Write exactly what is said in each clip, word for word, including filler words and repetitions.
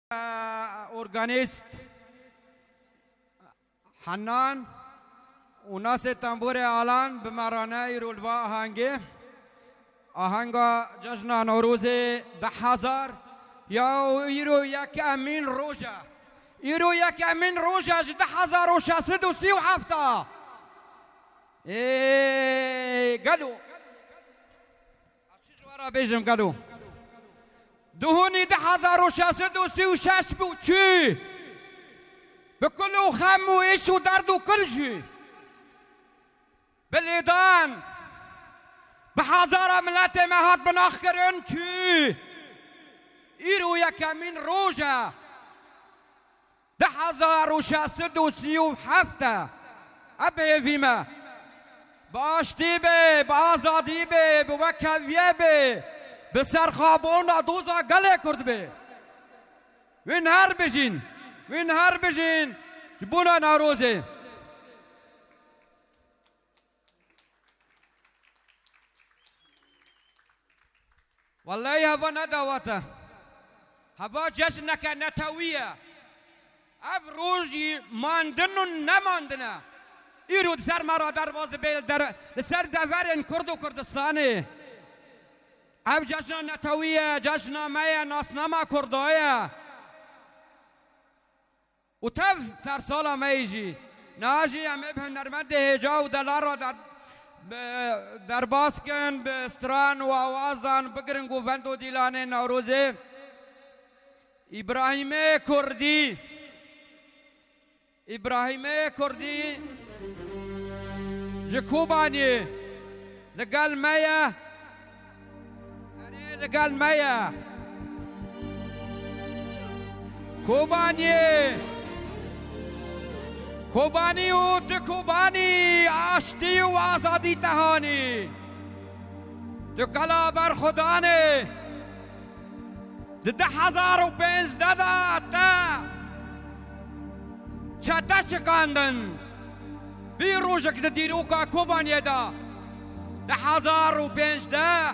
Organîst Henan û nasê tembûrê Alan bi me re ne îro li va ahengê. Ahenga cejna Newrozê du hezar ya û îro yekemîn roj e. Îro yekemîn roj e ji du hezar û şeş sed û sî û heft a. Ê, gelo. Ez çi ji we re bêjim gelo? Duhunî du hezar û şeş sed û sî û şeş bû çû. Bi kul û xem û îş û derd û kul jî. Bi lêdan. Bi hezara miletê me hat binaxkirin çû. Îro yekemîn roj e. Du hezar û şeş sed û sî û heft e. Ev hêvî me. Bi aştî be, bi azadî be, bi wekheviyê be, bi serxabûna doza gelê Kurd be. Wîn her bijîn, wîn her bijîn ji bona Newrozê. Wellahî heva ne dawet e. Heva cejneke netewî ye. Ev rojî mandin û nemandin e. Îro di ser me re derbas dibe li der-, li ser deverên Kurd û Kurdistanê. Ev cejna netewî ye, cejna me ye, nasnama Kurda ye. Û tev sersala me yî jî. Niha jî em ê bi hunermendê hêja û delal re der-, bi-, derbas kin, bi stran û awazan bigirin ku vendo dîlanê Newrozê. Îbrahîmê Kurdî. Îbrahîmê Kurdî ji Kobaniyê li gel me ye. Erê, li gel me ye. Kobaniyê. Kobanî û tu Kobanî aştî û azadî te hanî. Tu qela berxwedanê. Di du hezar û pênzdeh de te çete şikandin. Bî rojek di dîroka Kobaniyê de, du hezar û pênzdeh,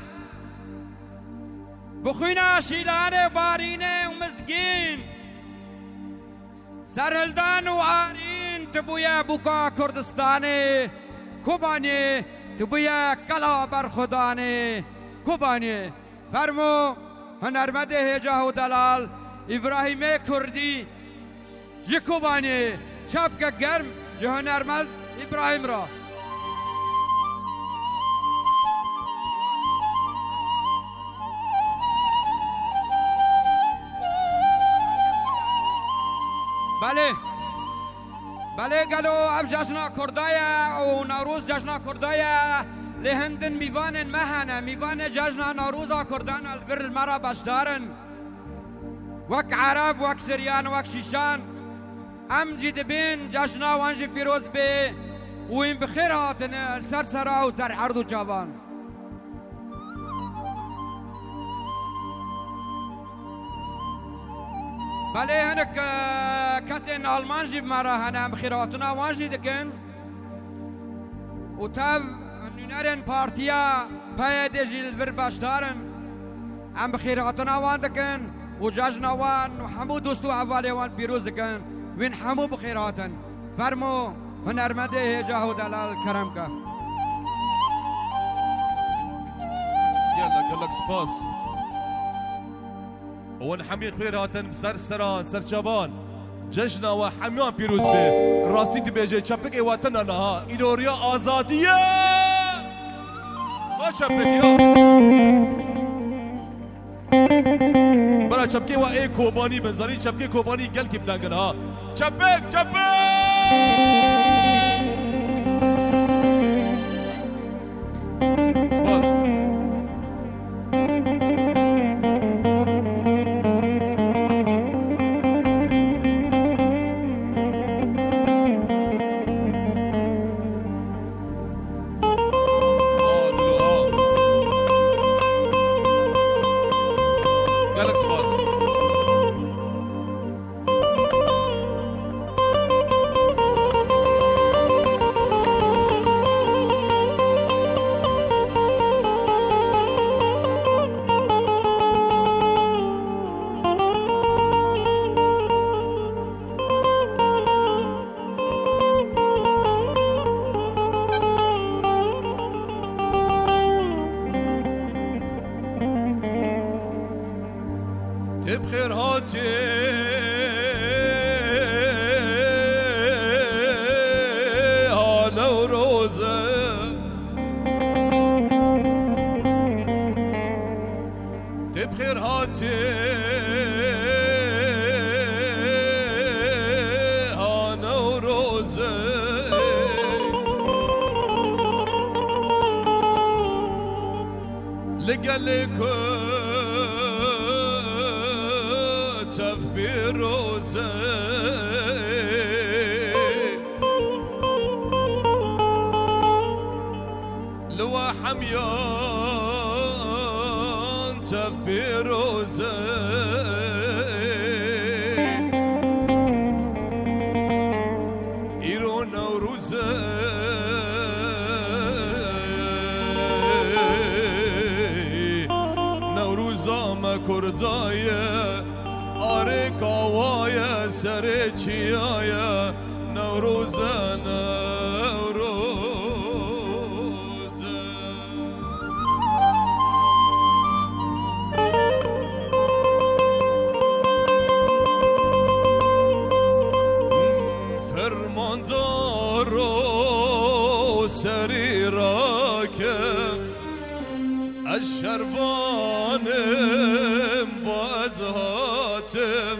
bi xwîna Şîlanê, Barînê û Mizgîn, Serhildan û Arîn, tu bûye bûka Kurdistanê, Kobaniyê, tu bûye qela berxwedanê Kobaniyê. Fermo, hunermendê hêja û delal, Îbrahîmê Kurdî ji Kobaniyê, çapkek germ ji hunermend Îbrahîm re. Belê. Belê gelo ev cejna Kurda ye û Newroz cejna Kurda ye. Lê hindin mîvanên me hene. Mîvanê cejna Newroza Kurdan li vir li me re beşdar in. Wek Ereb, wek Siryan, wek Şîşan. Em jî dibên cejna wan jî pîroz bê û hîn bi xêr hatine li ser sera û ser erd û çavan. Belê hinek, e, kesên Alman jî bi me re hene, em xêrhatina wan jî dikin. Û tev nûnerên partiya P Y D jî li vir beşdar in. Em bi xêrhatina wan dikin û cejna wan û hemû dost û hevalê wan pîroz dikin. Wîn hemû bi xêr hatin. Fermo, hunermendê hêja û delal kerem ke. Gelek, gelek spas. Wan hemî xêr hatin, bi ser seran, ser çavan. Cejna we hemiyan pîroz be. Rastî dibêje, çepikê we tena niha. Îro riya azadî ye. Ha çepik ya. Bira çepkê we ê Kobanî bin, zanî çepkê Kobanî gelkî bi deng in ha. Çepik, çepik! Spas. Gelek spas. Bi xêr hatî ha Newroz e. Tê bi xêr hatî ha Newroz e. Li gelê ku tev pîroz e. Li we hemiyan tev pîroz e. Îro Newroz e. Newroza me Kurda ye. Arê kawa ye, serê çiya ye. Newroz e, Newroz e. Fermandaro serî rake, ez şervan im, va ez hatim.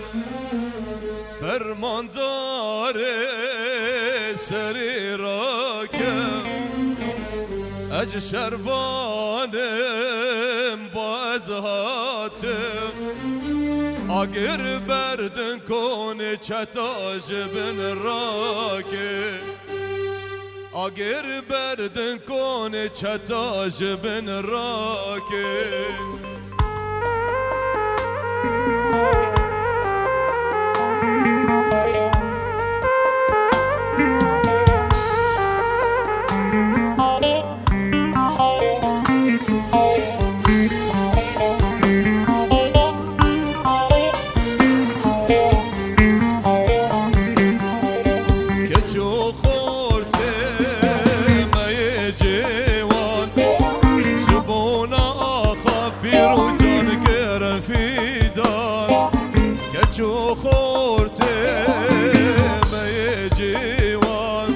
Fermandarê serî rake, ez şervan im, va ez hatim. Agir berdin konê çeta ji bin rake. Agir berdin konê çeta ji bin rake. Keç û xortê me yê ciwan, ji bona axa pîr û can kirin fîdan. Keç û xortê me yê ciwan,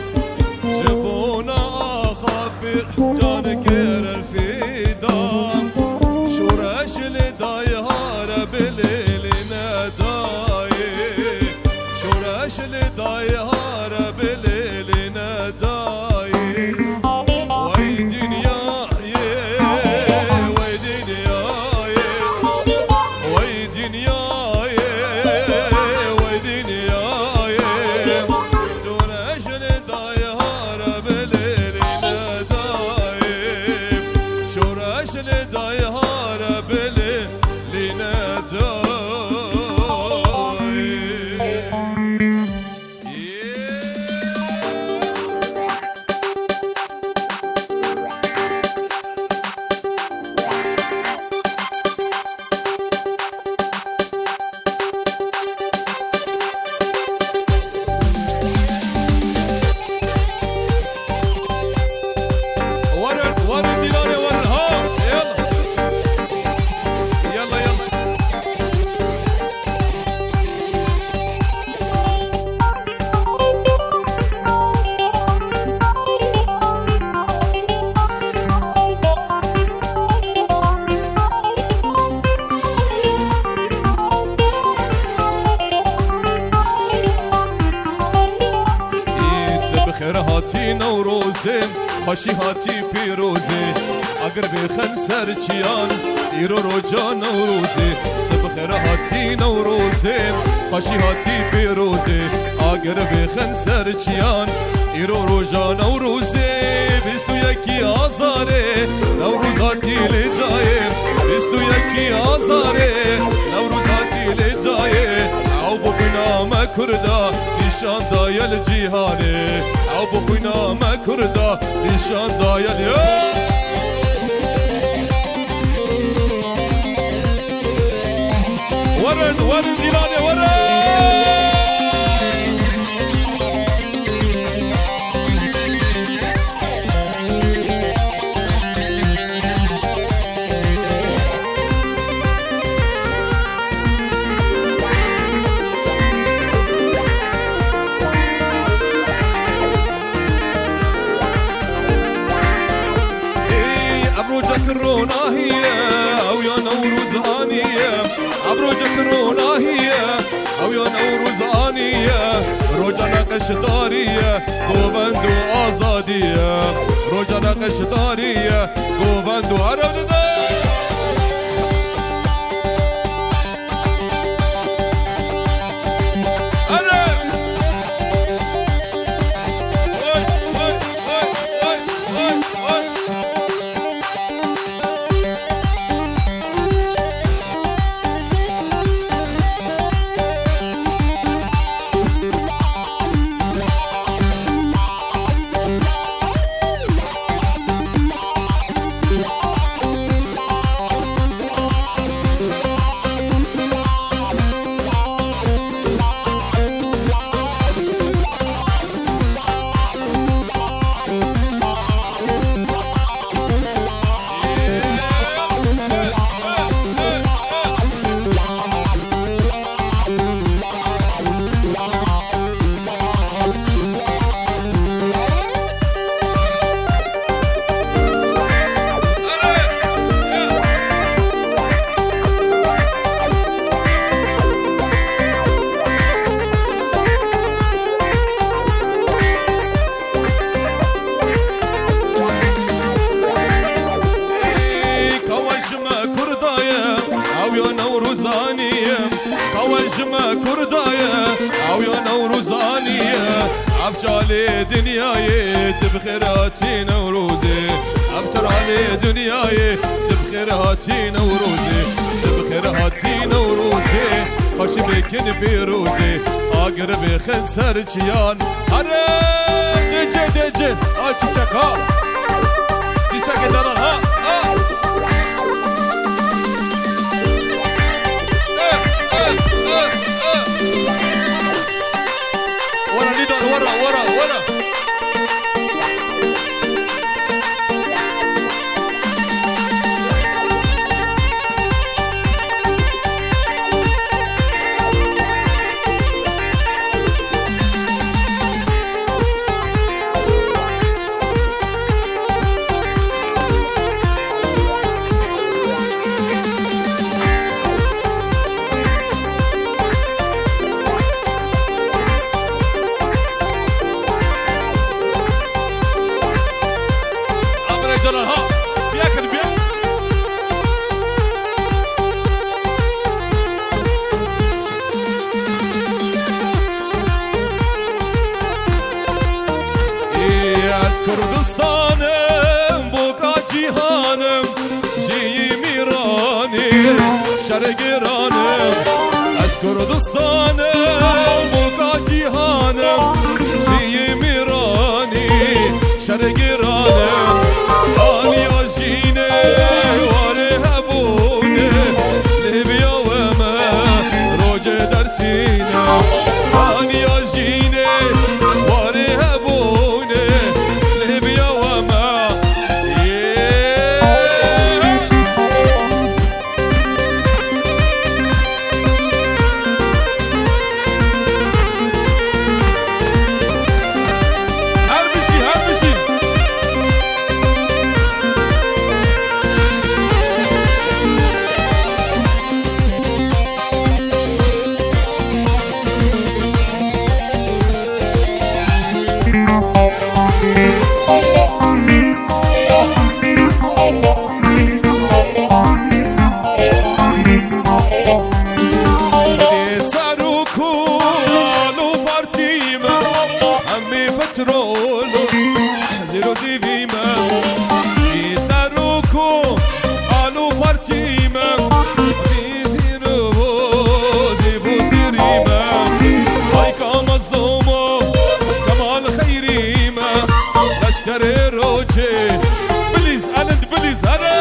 ji bona axa pîr can kirin fîdan. Şoreş li dayê hare bilêlî nedayê. Şoreş li dayê hare bilêlî nedayê. Wey dinyayê, wey dinyayê, wey dinyayê, wey dinyayê. Şoreş li dayê hare bilêlî nedayê. Şoreş li dayê hare bilêlî nedayê. Werin, werin dîlanê werin, ha! Yalla! Yalla, yalla! Îd bi xêr hatî Newrozê, xweşî hatî pîrozê. Agir vêxin ser çiyan, îro roja Newrozê. Tu bi xêr hatî Newrozê, xweşî hatî pîrozê. Agir vêxin ser çiyan, îro roja Newrozê. Bîst û yekî Azarê, Newroz hatî lê dayê. Bîst û yekî Azarê, Newroz hatî lê dayê. Ew bi xwîna me Kurda nîşan daye li cîhanê. Ew bi xwîna me Kurda nîşan daye li Werin, werin dîlanê werin! Roja neqişdarî ye, govend û azadî ye. Roja neqişdarî ye, govend û erewline. Erê! Oy, oy, oy, oy, oy, oy. Ey, kawa ji me Kurda ye, ew ya Newrozanî ye. Kawa ji me Kurda ye, ew ya Newrozanî ye. Ev çalê dinyayê, tu bi xêr hatî Newrozê. Ev çalê dinyayê, tu bi xêr hatî Newrozê. Tu bi xêr hatî Newrozê. Xweşî bikin pîrozê. Agir bixin ser çiyan. Hare, dece, dece. A çiçek ha. Çiçekê delal ha. Ha. Eh, eh, eh, eh. Wara Nîdar, wara, wara, wara. Aferin Celal, ha. Biya kin, biya. Ez Kurdistan im, boka cîhan im, jiyî mîranî şergiran im. Ez Kurdistan im, boka cîhan im, jiyî mîranî şergiran im. Aniya jînê warê hebûnê, lê biya we me rocê dersîne. Aniya jînê warê hebûnê, lê biya we me. Yê. Her bijî, her bijî. Ê serok û alo partî me, em ê petrol û lîro dîvî me. Ê serok û alo partî me, ê zîro zîvo zîrî me. Hayka Mezlûmo Kemal Xeyrî me, leşkerê rocê. Bilîz, Elend, bilîz, here!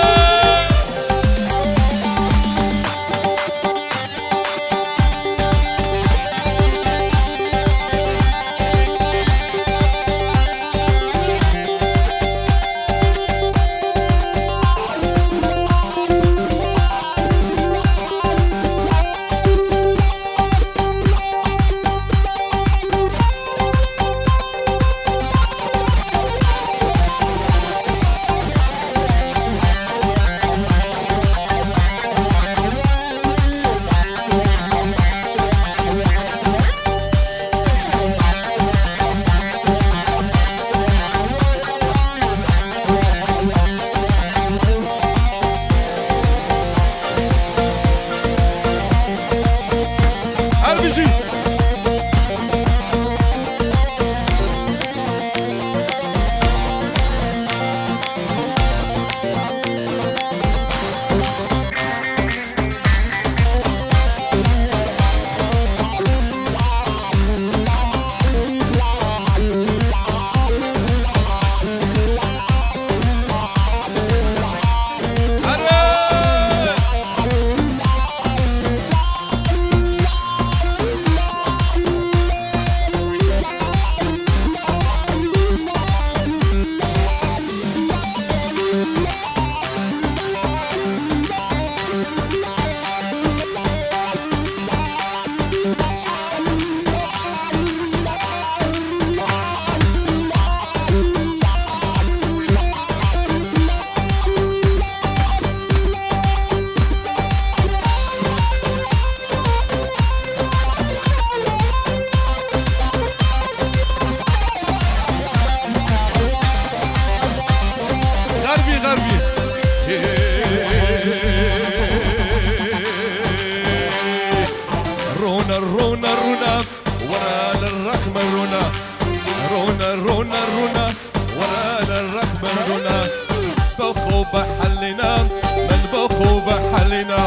Helîna.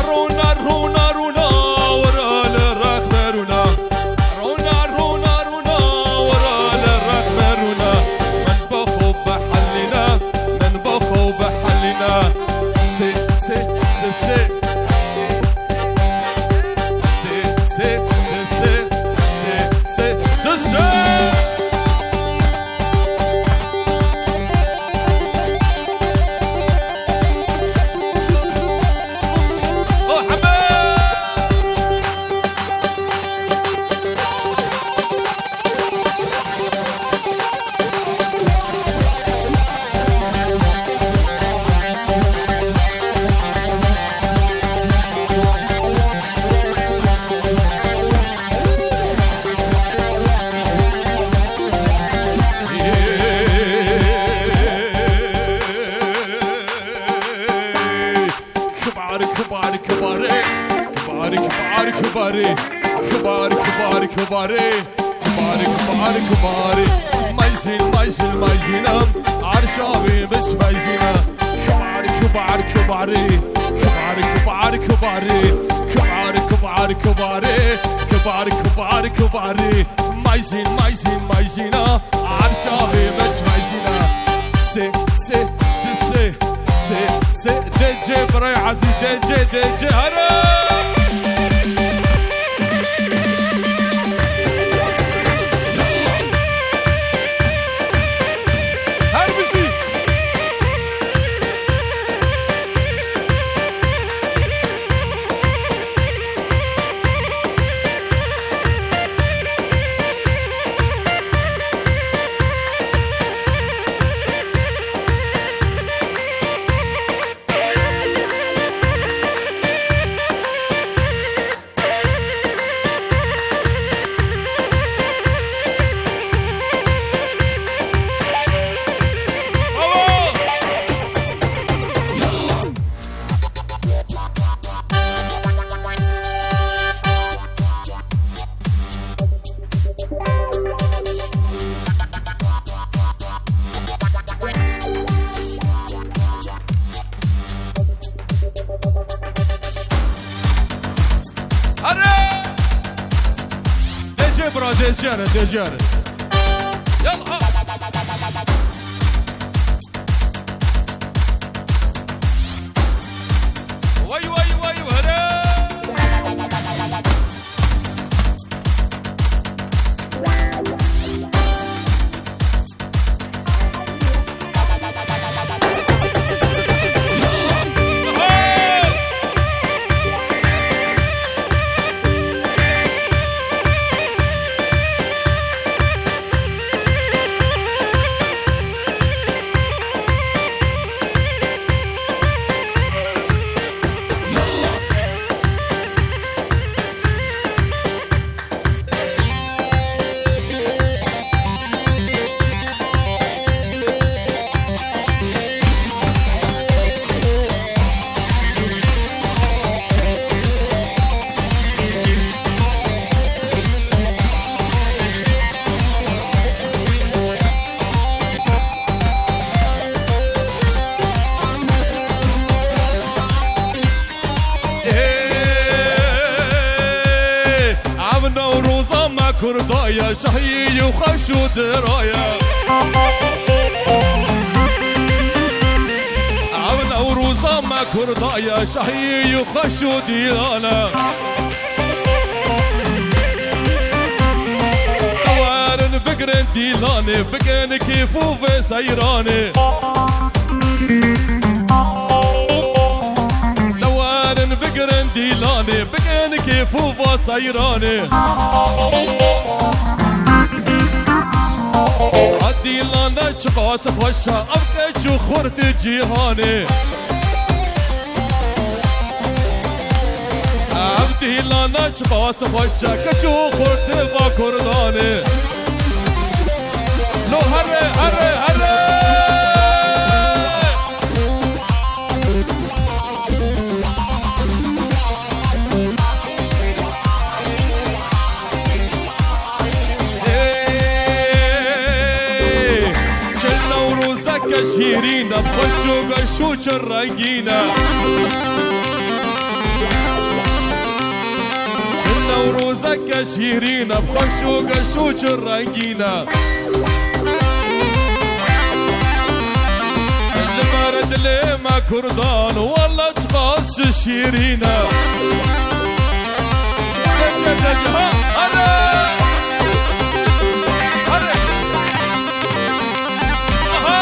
Rûna, rûna, rûna, were li rex me rûna. Rûna, rûna, rûna, were li rex me rûna. Min bi xwe bihelîna, min bi xwe bihelîna. Sê, sê, sê, sê. Sê, sê, sê, sê. Sê, sê, sê, sê. Kibar, kibar, kibarê. Kibar, kibar, kibarê. Kibar, kibar, kibarê. Kibar, kibar, kibarê. Mayzîn, mayzîn, mayzînam. Arşavê mis mayzîna. Kibar, kibar, kibarê. Kibar, kibar, kibarê. Kibar, kibar, kibarê. Kibar, kibar, kibarê. Mayzîn, mayzîn, mayzîna. Arşavê mis mayzîna. Sê, sê, sê, sê. Sê, sê, D C, birayê ezîz, D C, D C, here! Her bijî! Are! D C bira, D C are, D C are. Yalla! Vay, vay, vay, vay, are! Ê, ev Newroza me Kurda ye, şahî û xweş û dira ye. Ev Newroza me Kurda ye, şahî û xweş û dîlan e. Werin bigirin dîlanê, bikin kêf û vê seyranê. De werin bigirin dîlanê, bikin kêf û va seyranê. A dîlan de çiqas xweş e, ev keç û xurt cîhanê. Ev dîlan de çiqas xweş e, keç û xurt va kurdanê. Lo here, here, here! Hey! Çi Newrozeke şîrîn e, xweş û geş û çi rengîn e. Ke şîrîn e, xweş û geş û çi rengîn e. Li ber dilê me Kurdan, wele çiqas şîrîn e. Dece, dece, ha, are! Are! Aha!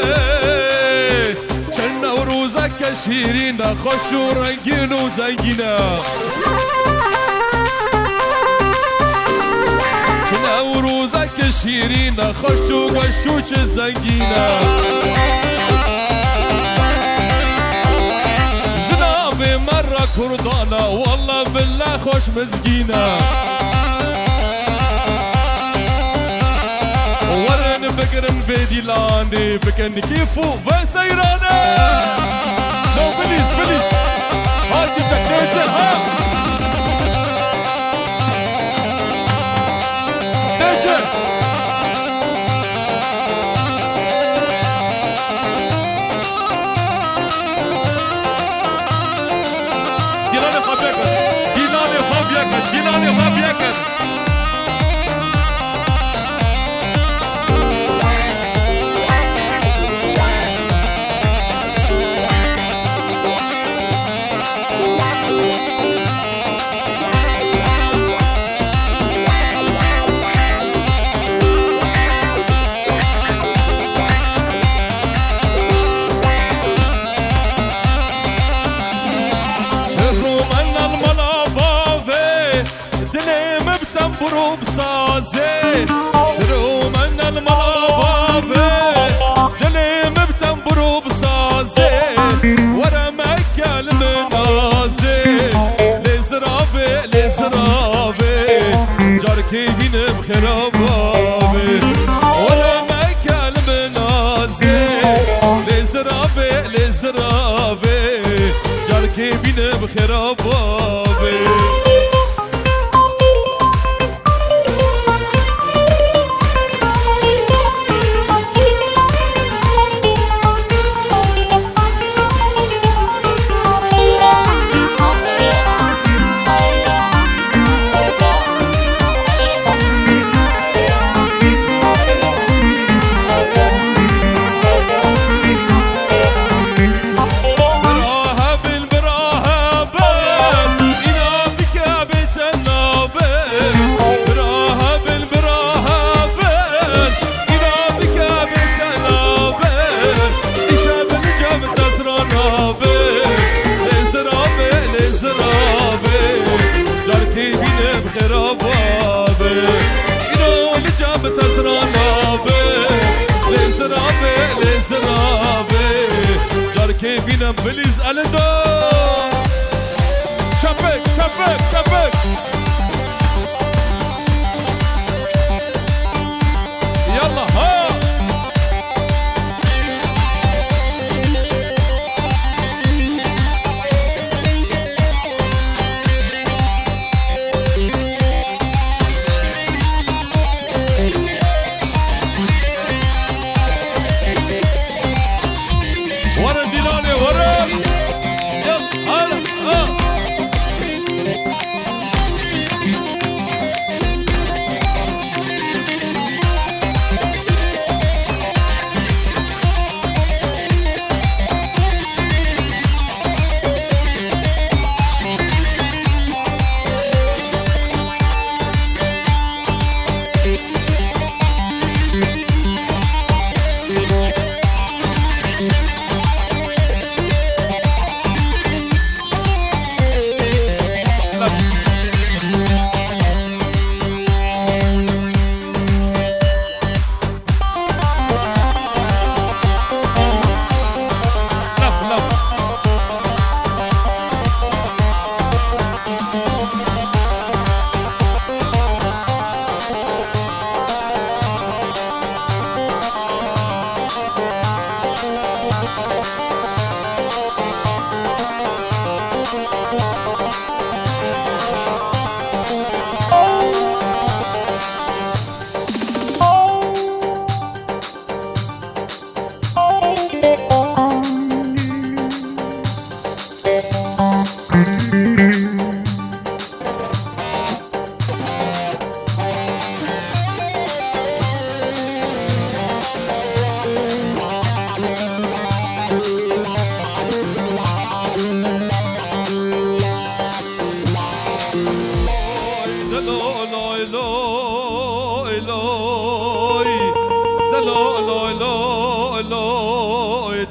Hey! Çi Newrozeke şîrîn e, xweş û rengîn û zengîn e. Çi Newrozeke şîrîn e, xweş û weş û çi zengîn e. Ji navê me re Kurdan e, wele bile xweş mizgîn e. Werin bigirin vê dîlanê, bikin kêf û veseyrane. No, please, please. Ha, çîçek, dece, ha. Dece. Dîlanê xwe bikin. Dîlanê xwe bikin. Dîlanê xwe bikin. Çi rûmena li mala bavê, dilê min bi tembûr û bi sazê. Çi rûmena li mala bavê, dilê min bi tembûr û bi sazê. Were meke li min nazê, lê ziravê, lê ziravê, carkê bînim xêra bavê. Were meke li min nazê, lê ziravê, lê ziravê, carkê bînim xêra bavê. Bira hebin, bira hebin, îna bike bê çend nabin. Bira hebin, bira hebin, îna bike bê çend nabin. Îşev li cem tezra nabin. Lê ziravê, lê ziravê, carkê bînim xêra bavê. Îno li cem tezra nabin. Lê ziravê, lê ziravê, carkê bînim. Please, Elindo. Çepik, çepik, çepik. Yallah, ha. Werin dîlanê, werin. Ya, al, ha.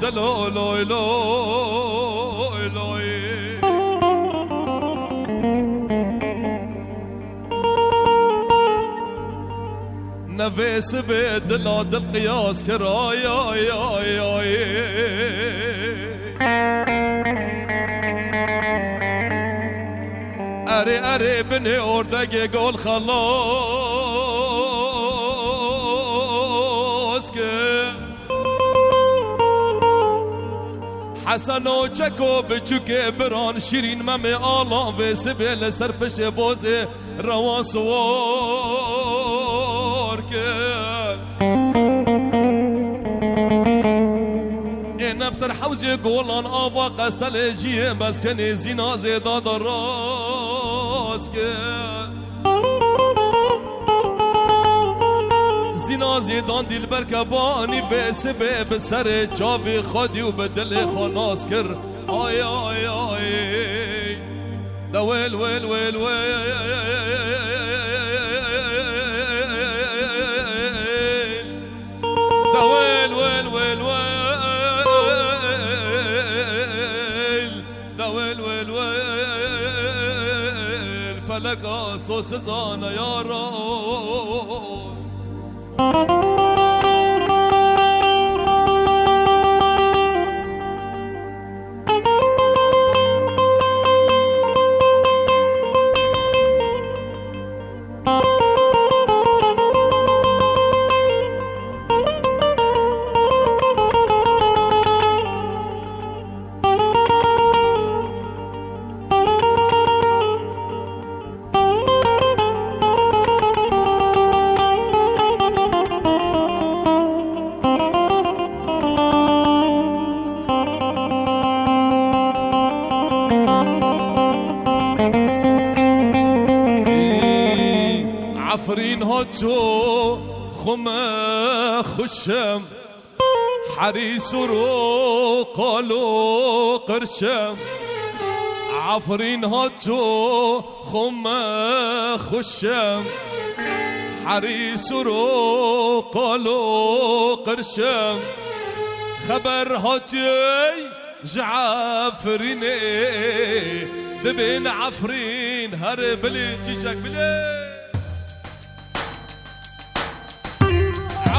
Loy, loy, loy, loy. Nefê sibê dila dil qiyas kir, ay, ay, ay, ay. Erê, erê, binê ordegê gol xelas kir. Heseno çeko biçûkê biran şîrîn memê alan vê sibê li ser piştê bozê rewan siwar kir. Ê neb ser hewzê golan ava qestelê jiyê meskenê zîna zêda da rast kir. Zîna zêdan dîlber kebanî vê sibê bi serê çavê xwedî û bi dilê xwe nas kir. Ay, ay, ay. Da wel, wel, wel, wel. Da wel, wel, wel, wel. Da wel, wel, wel. Feleka sosizane yara. Efrîn hat ço xwe me xweşem. Herî sor û qal û qirşem. Efrîn hat ço xwe me xweşem. Herî sor û qal û qirşem. Xeber hatiyê ji Efrînê. Dibên Efrîn her bilê çîçek bilê.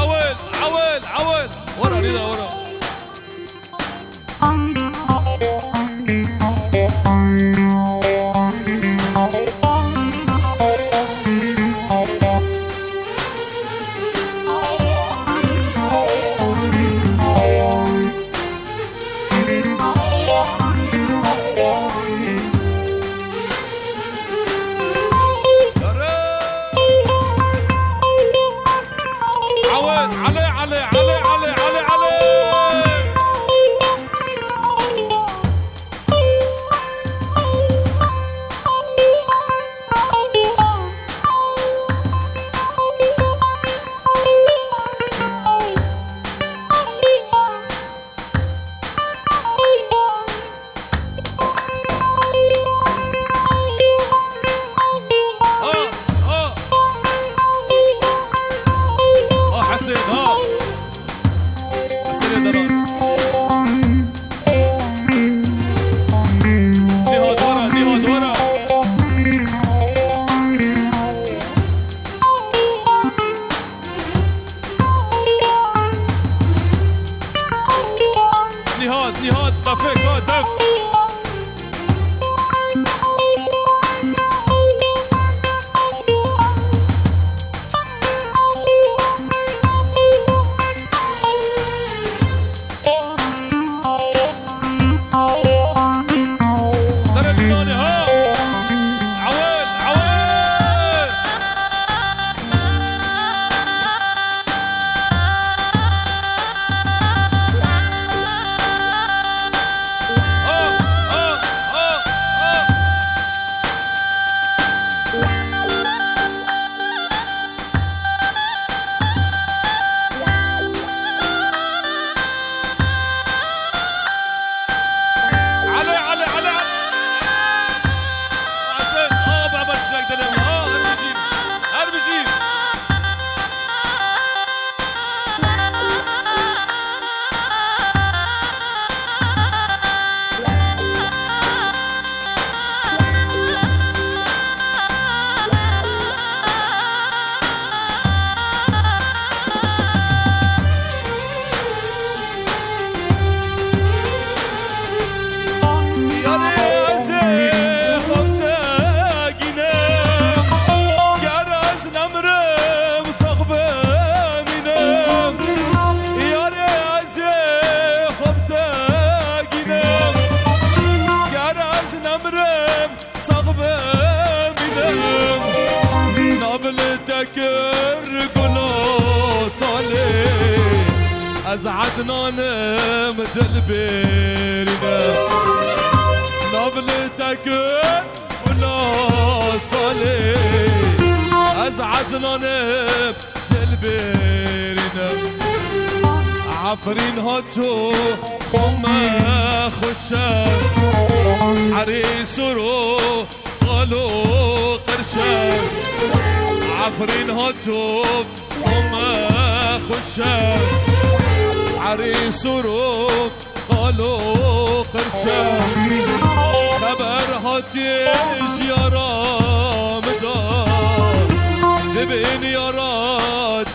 Ewil, ewil, ewil. Wara, Nîda, wara. Ha, ha. Ha, Hesên, ha. Hesên Delan. Nihat wara, Nihat wara. Nihat, Nihat, defê ka def. Serê dîlanê ha! Ewil, ewil! Ha, Salê, ez Ednanim dilbêrî me. Nav li te kir wila salê, ez Ednanim dilbêrî me. Efrîn hato xwe me xweş e, erê soro qalo qirşe. Efrîn hato xwe me xweş e, erê soro qalo qirşe. Xeber hatiye ji yara min da, dibên yara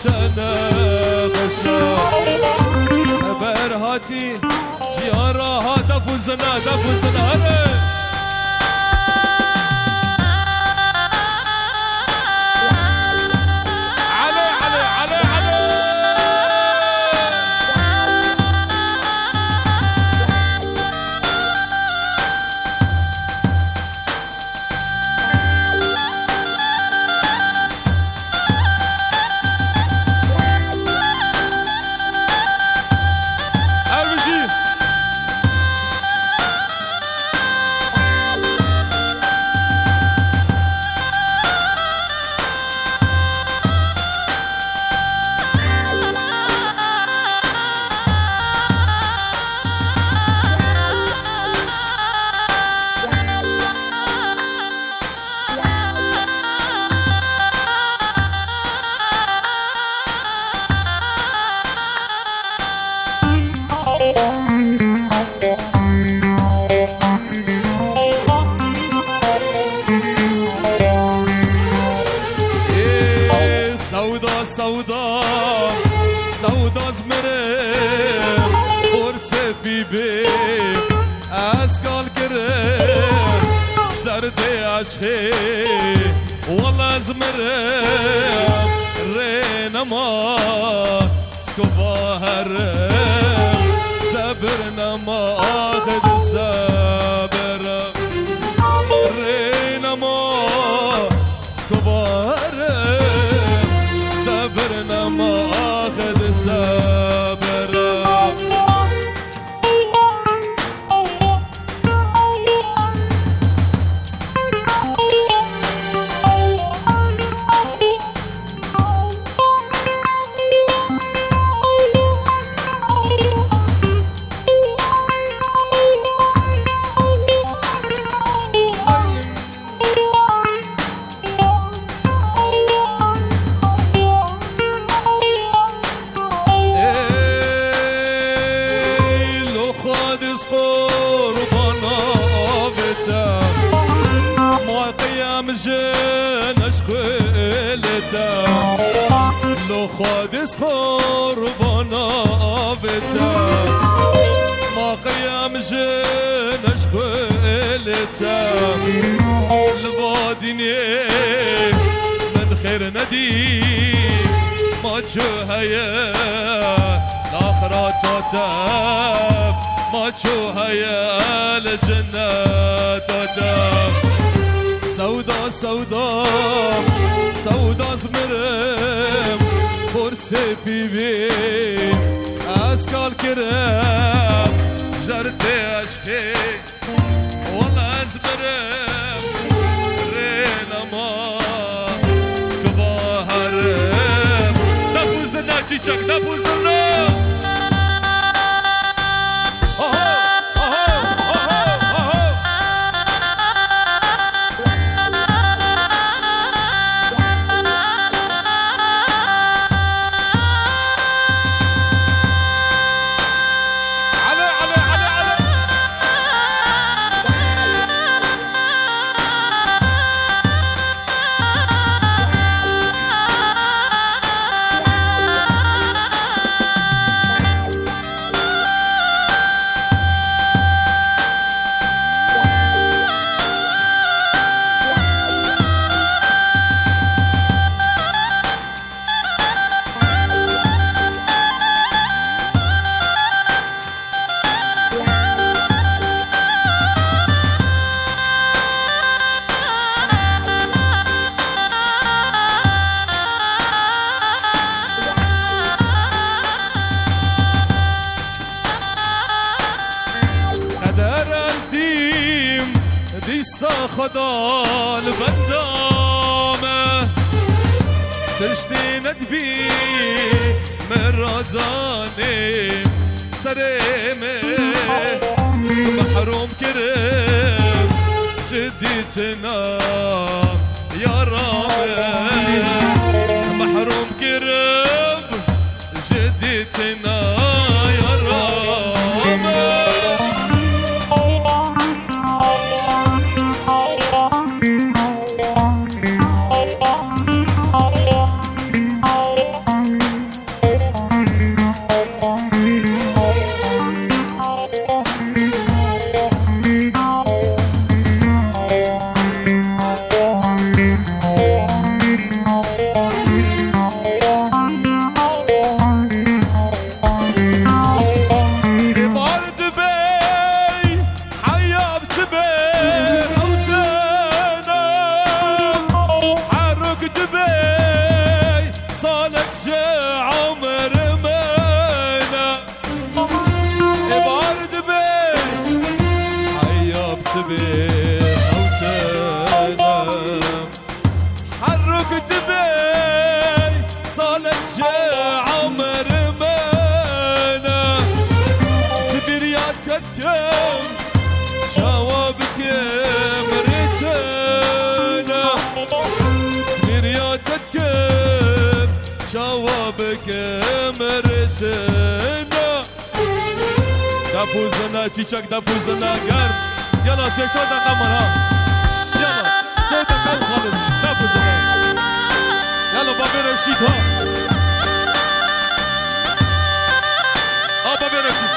te nexweş e. Xeber hatî ji yara ha, def û zina, def û zina, here. Elê, elê, elê, elê. Erbijî. Ê, sewda, sewda, sewda ez mirim, xor sepî bê, ez kal kirim, ji derdê eşqê, wele ez mirim, rê nema. Skova herim, sebir nema, axir sebir. Rê nema, skova herim, sebir nema, axir sebir. Ey, lo Xwedê ez qurbana avê te, ma qiyam jin ez xwelê te. Lo Xwedê ez qurbana avê te, ma qiyam jin ez xwelê te. Li va dinyê min xêr nedî, ma çi heye li axireta te, ma çi heye li cinneta te. Sewda, sewda, sewda ez mirim, xor sepî bî, ez kal kirim, ji derdê eşqê. Wele ez mirim, rê nema, ez kiva herim. Def û zirna çîçek, def û zirna. Oho, oho, oho, oho. Elê, elê, elê, elê. Rastîm dîsa Xweda li benda me, tiştê nedibî me radanê serê me, mehrum kirim ji dîtina yara me, mehrum kirim ji dîtina yara me. Êvar dibe heya bi sibê hewtene, herok dibe salek ji emir me ne. Êvar dibe heya bi sibê hewtene, herok dibe salek ji emir me ne. Sibiriya te dikim, çawa bikim rêçine. Sibiriya te dikim, çawa bikim rêçine. Def û zina, çîçek, def û zina germ. Yala sê çar deqe man ha. Yala, sê deqe û xalis. Def û zina. Yala, bavê Reşîd ha. Ha, bavê Reşîd.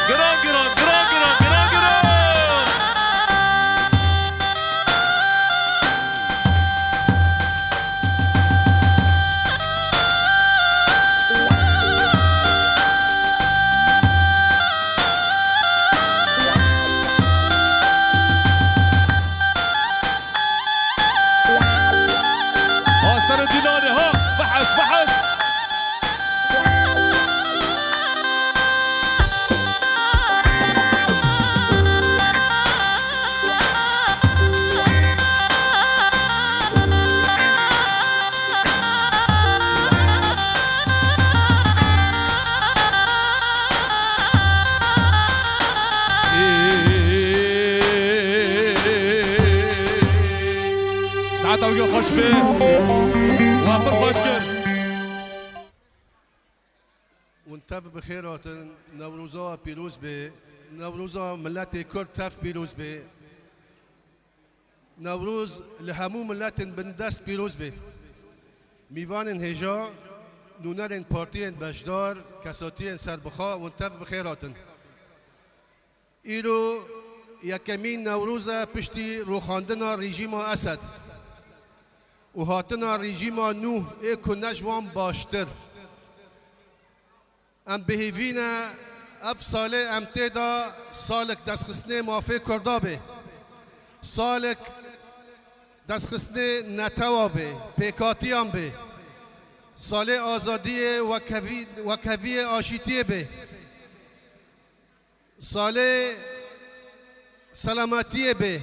Giran, giran, giran, giran, giran, giran. Ha, serê dîlanê, ha, bihes, bihes. Saeta we xweş be. We pir xweş kir. Hûn tev bi xêr hatin. Newroza we pîroz be. Newroza miletê Kurd tev pîroz be. Newroz li hemû miletên bindest pîroz be. Mîvanên hêja, nûnerên partiyên beşdar, kesatiyên serbixwe, hûn tev bi xêr hatin. Îro yekemîn Newroz e piştî rûxandina rejîma Esed û hatina rejîma nû ê ku ne ji wan baştir. Em bi hêvî ne ev salê em tê de salek destxistinê mafê Kurda bê. Salek destxistinê netewa bê, pêkatiyan bê. Salê azadiyê, wekhevî-, wekheviyê aşîtiyê bê. Salê selametiyê bê.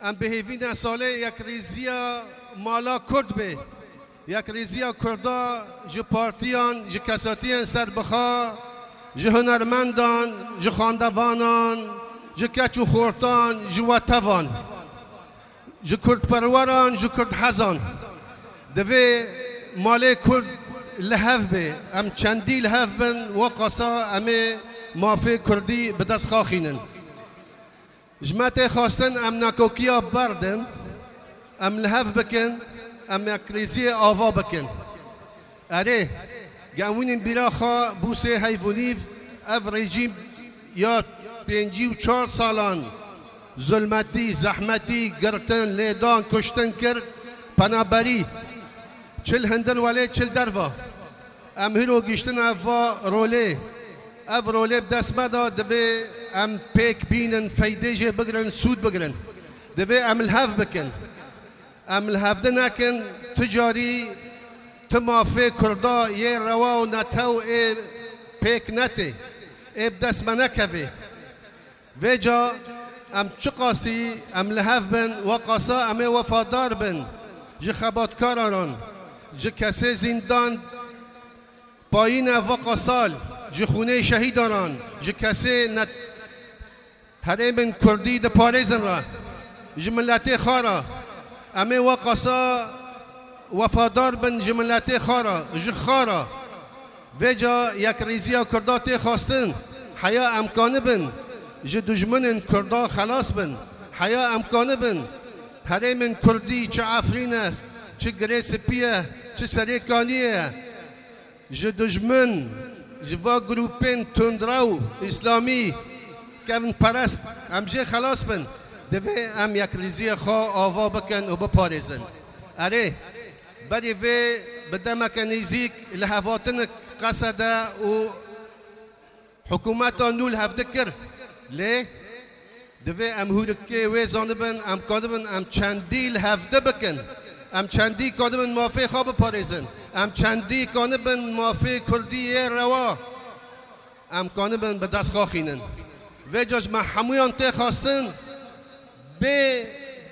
Em bi hêvî ne salê yekrêziya mala Kurd bê. Yekrêziya Kurda ji partiyan, ji kesatiyên serbixwe, ji hunermendan, ji xwendevanan, ji keç û xortan, ji wetevan. Ji kurdperweran, ji kurdhezan divê malê kurd li hev bê. Em çendî li hev bin, wekasa em ê mafê kurdî bi dest xaxînin. Ji me tê xwestin em nakokiya berdin, em li hev bikin, em yekrêziyê ava bikin. Erê, gewînin bîra xwe bûsê heyvûnîv, ev rejîm ya pêncî û çar salan zulmetî, zehmetî, girtin, lêdan, kuştin kir, penaberî. Çi li hundir welê, çi li derva. Em hîro gihiştine va rolê. Ev rolê bi dest me de, divê em pêk bînin, feydê jê bigirin, sûd bigirin. Divê em li hev bikin. Em li hevdî nekin, tu carî tu mafê Kurda yê rewa û netew ê pêk netê, ê bi dest me nekevê. Vêca em çiqasî em li hev bin, weqasa em ê wefadar bin ji xebatkaran, ji kesê zîndan payîne veqasal, ji xûnê şehîdanan, ji kesê net-, herêmên Kurdî diparêzin re, ji miletê xwe re. Em ê weqasa wefadar bin ji miletê xwe re, ji xwe re. Vêca yekrêziya Kurda tê xwestin, heya em kanibin ji dijminên Kurda xelas bin, heya em kanibin herêmên Kurdî çi Efrîn e, çi Girê Spî ye, çi Serê Kaniyê ye, ji dijmin, ji va grûpên tundrew, îslamî, kevinperest, em jê xelas bin. Divê em yekrêziyê xwe ava bikin û biparêzin. Erê, berî vê bi demeke nêzîk lihevhatinek qesede û hikûmeta nû li hevdî kir. Lê divê em hûrikê wê zanibin, em kanibin em çendî li hevdî bikin. Em çendî kanibin mafê xwe biparêzin. Em çendî kanibin mafê Kurdî yê rewa em kanibin bi dest xwe xînin. Vêca ji me hemûyan tê xwestin bê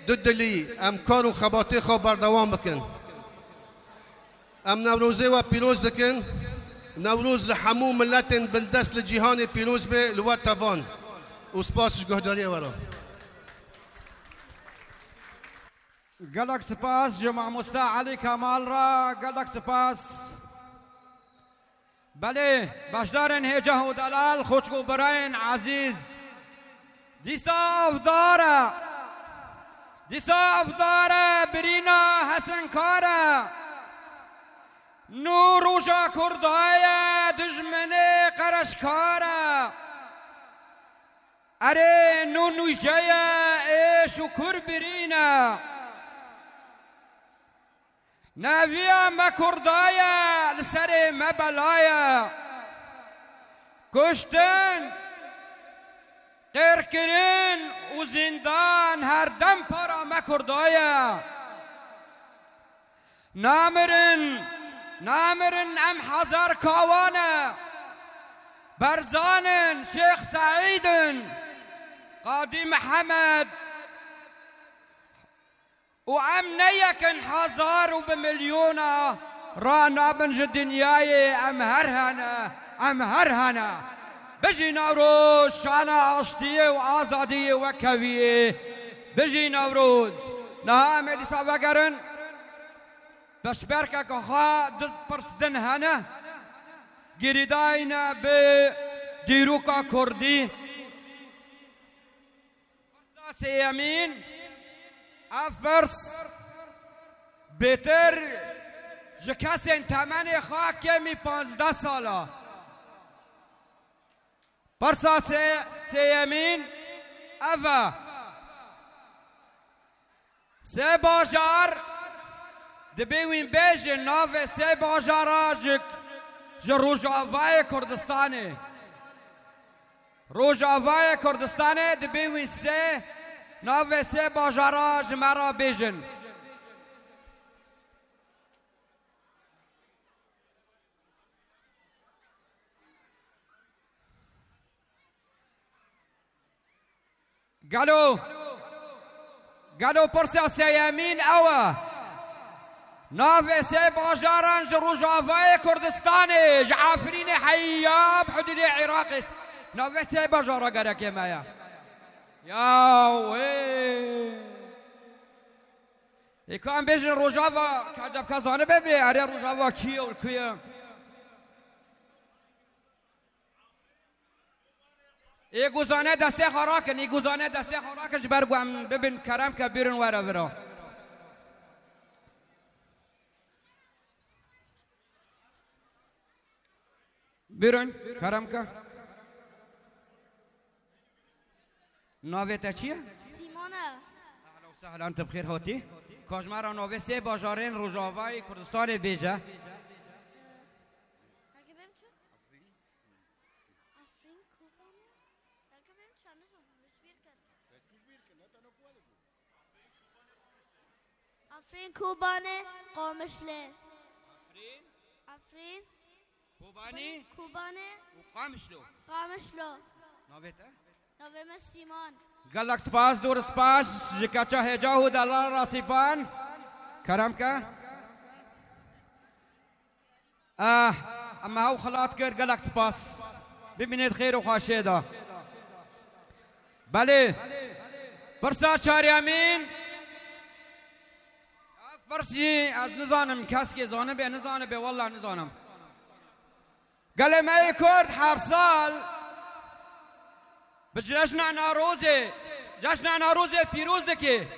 dudilî em kar û xebatê xwe berdewam bikin. Em Newrozê we pîroz dikin. Newroz li hemû miletên bindest li cîhanê pîroz be, li we tevan. Û spas ji guhdariyê we re. Gelek spas ji mamoste Elî Kemal re, gelek spas. Belê, beşdarên hêja û delal, xwişk û birayên ezîz. Dîsa avdar e. Dîsa avdar e, birîna hesinkar e. Nû roja Kurda ye, dijminê qereşkar e. Erê, nû nûje ye, êş û kur birîn e. Neviya me Kurda ye, li serê me bela ye. Kuştin, qêrkirin û zîndan her dem para me Kurda ye. Namirin, namirin em Hezar Kawan e. Berzan in, Şêx Seîd in, Qadî Mihemed. Û em ne yek in, hezar û bi milyona ranabin ji dinyayê, em her hene, em her hene. Bijî Newroz, şana aştiyê û azadiyê wekeviyê. Bijî Newroz. Niha em ê dîsa vegerin. Piştberkeke xwe du pirs din hene. Girêdayî ne bi dîroka Kurdî. Pirsa sêyemîn, ev pirs bêtir ji kesên temenê xwe kêmî panzdeh sal e. Pirsa sê-, sêyemîn ev e. Sê bajar, dibê wî bêjin navê sê bajara ji, ji Rojavayê Kurdistanê. Rojavayê Kurdistanê dibê wî sê, navê sê bajara ji me re bêjin. Gelo, gelo pirsa sêyemîn ew e. Navê sê bajaran ji Rojavayê Kurdistanê, ji Efrînê heya bi hudûdê Iraqê. Navê sê bajara gerekê me ye. Ya wê. Ê ka em bêjin Rojava, ka eceb ka zanibe bê, erê Rojava çi ye û li ku ye? Ê ku zane destê xwe rakin, ê ku zane destê xwe rakin, ji ber ku em bibin kerem ke bîrin were vira. Bîrin, kerem ke. Navê te çi ye? Sîmon e. Ehlen û sehlen, tu bi xêr hatî. Ka ji me re navê sê bajarên Rojavayê Kurdistanê bêje. Heke bêm çi? Efrîn Kobanê. Heke bêm çi? Nizam, min ji bîr kir. Te çû ji bîr kir, ne tene ku wele bû. Efrîn Kobanê, Qamişlê. Efrîn. Efrîn. Kobanî Kobanê û Qamişlo. Qamişlo. Navê te? Navê me Sîman. Gelek spas, dor spas ji keça hêca û delal Rasîpan. Kerem ke. Eh, em hew xilat kir, gelek spas. Bimînêt xêr û xweşiyê de. Belê. Pirsa çaryemîn. Ev pirs jî ez nizanim, keskê zanibe, nizanibe, wallah nizanim. Gelê me yê Kurd her sal bi cejna Newrozê, cejna Newrozê pîroz dike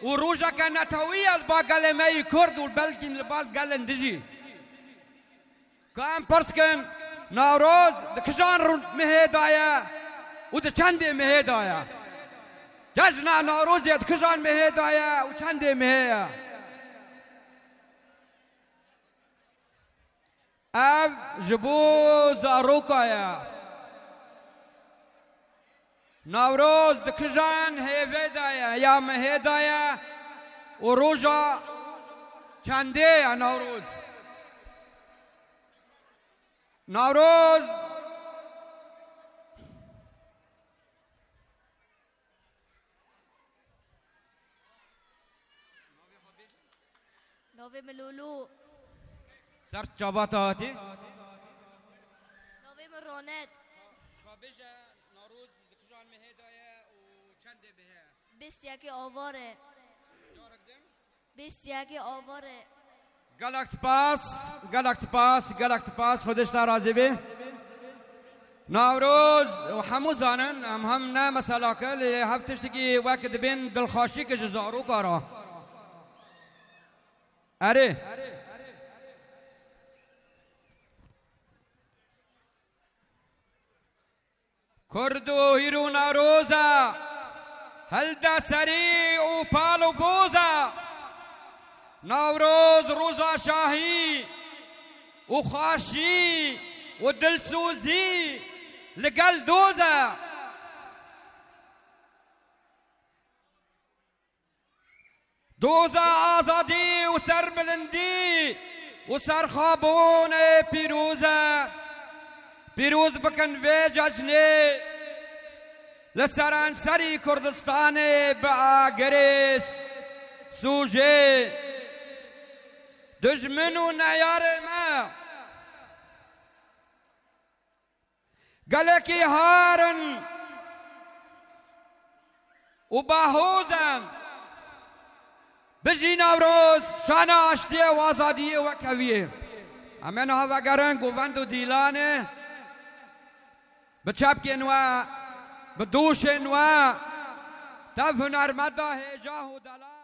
û rojeke netewî ye li ba gelê me yê Kurd û belkî li ba gelên din jî. Ka em pirs kin, Newroz di kijan rû-, mehê de ye û di çendê mehê de ye? Cejna Newrozê di kijan mehê de ye û çendê mehê ye? Ev ji bo zaroka ye. Newroz di kijan hêvê de ye ya mehê de ye û roja çendê ye Newroz? Newroz. Navê min Lolo. Ser çava te hatî? Navê min Ronet. Ka bêje, Newroz di kijan mehê de ye û çendê mehê ye? Bîst yekê avar e. Carek din? Bîst yekê avar e. Gelek spas, gelek spas, gelek spas. Xwedê ji te razî be. Newroz, û hemû zanin, em hem ne meselake, lê hev tiştekî wek dibên dilxweşîk ji zaroka re. Erê. Kurd û hîr û Newroz e, hilde serî û pal û boz e. Newroz roza şahî û xweşî û dilsozî li gel doz e. Doza azadî û serbilindî û serxwebûnê pîroz e. Pîroz bikin vê cejnê li seranserî Kurdistanê bi agirê sûcê. Dijmin û neyarê me. Gelekî har in û bahoz in. Bijî Newroz, şana aştiyê û azadiyê wek heviyê. Em ê niha vegerin govend û dîlanê. Bi çepkên we, bi doşên we, tev hunermenda hêja û delal.